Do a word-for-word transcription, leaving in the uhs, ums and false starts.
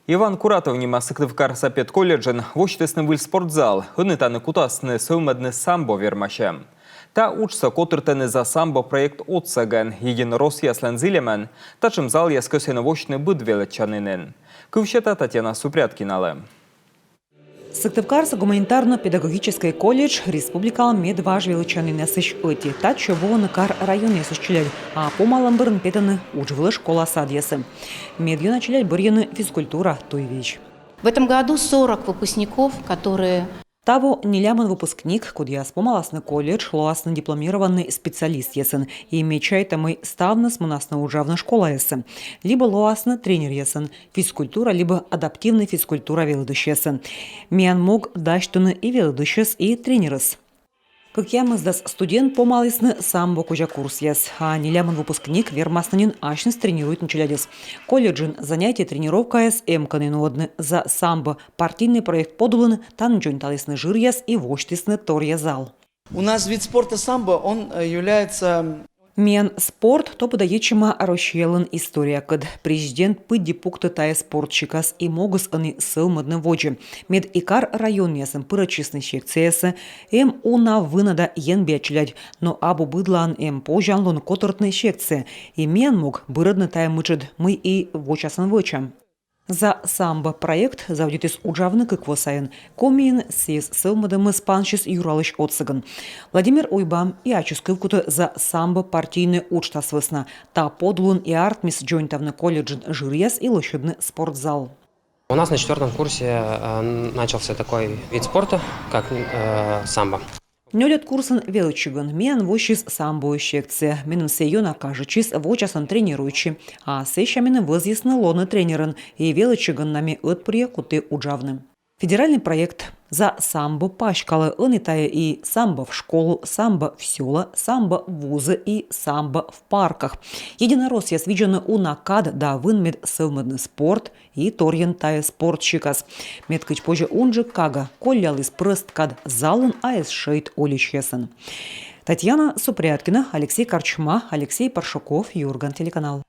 Иван Куратов нима Сыктывкарса педколледжын восьтісны выль спортзал. Ӧні тані кутасны сӧвмӧдны самбо вермасьӧм. Та уджсӧ котыртӧны «За самбо» проект отсӧгӧн. Единороссъяслӧн зільӧмӧн татшӧм залъяс кӧсйӧны восьтыны быд велӧдчанінын. Кыв сета Татьяна Супряткиналы. Сыктывкарса гуманитарно-педагогическӧй колледж республикала медваж велӧдчанінъясысь ӧти. Татчӧ воӧны кар-районъясысь челядь, а помалӧм бӧрын петӧны удж вылӧ школа-садъясӧ. Медъёна челядь бӧрйӧны физкультура туйвизь. В этом году сорок выпускников, которые Таво нелямын выпускник, кодъяс помаласны колледж, лоасны дипломированнӧй специалистъясӧн. И ме чайта, мый ставныс мунасны уджавны школаясӧ. Либӧ лоасны тренеръясӧн, физкультура либӧ адаптивнӧй физкультура велӧдысьясӧн. Миян мог дасьтыны и велӧдысьӧс, и тренерӧс. Кӧкъямысдас студент помалісны самбо кузя курсъяс, а нелямын выпускник вермасны нин асьныс тренируйтны челядьӧс. Колледжын занятие-тренировкаяс эм кӧні нуӧдны. «За самбо» партийнӧй проект подулын тані дзоньталісны жыръяс и восьтісны торъя зал. У нас вид спорта самбо, он э, является... Миян спорт топыда йитчӧма Россиялӧн историякӧд. Президент пыдди пуктӧ тайӧ спорт сикас, и могыс ӧні сӧвмӧдны водзӧ. Мед и кар-районъясын пырӧдчисны секцияясӧ. Эм уна вына да енбиа челядь, но абу быдлаын эм позянлун котыртны секция. И миян мог бырӧдны тайӧ мытшӧд, мый и вочасӧн вӧчам. «За самбо» проект заводитіс уджавны кык во сайын. Комиын сійӧс сӧвмӧдӧмыс пансис юралысь отсӧгӧн. Владимир Уйба и ачыс кывкутӧ «За самбо» партийнӧй уджтас вӧсна. Та подулын и артмис дзоньтавны колледжын жыръяс и лӧсьӧдны спортзал. У нас на четвертом курсе э, начался такой вид спорта, как э, самбо. Нёльӧд курсын велӧдчигӧн миян воссис самбоысь секция. Меным сійӧ ёна кажитчис, вочасӧн тренируйтчи. А сэсся меным вӧзйисны лоны тренерӧн, и велӧдчигӧн на ме ӧтпырйӧ куті уджавны. Федеральнӧй проект «За самбо» паськалӧ. Ӧні тайӧ и «Самбо в школу», «Самбо в сёла», «Самбо в вузы» и «Самбо в парках». Единороссъяс видзӧны уна кад да вын, мед сӧвмӧдны спорт и торйӧн тайӧ спорт сикас. Мед кыдз позьӧ унджык кага колляліс прӧст кад залын, а эз шӧйт уличаясын. Татьяна Супряткина, Алексей Корчма, Алексей Паршуков, «Юрган» телеканал.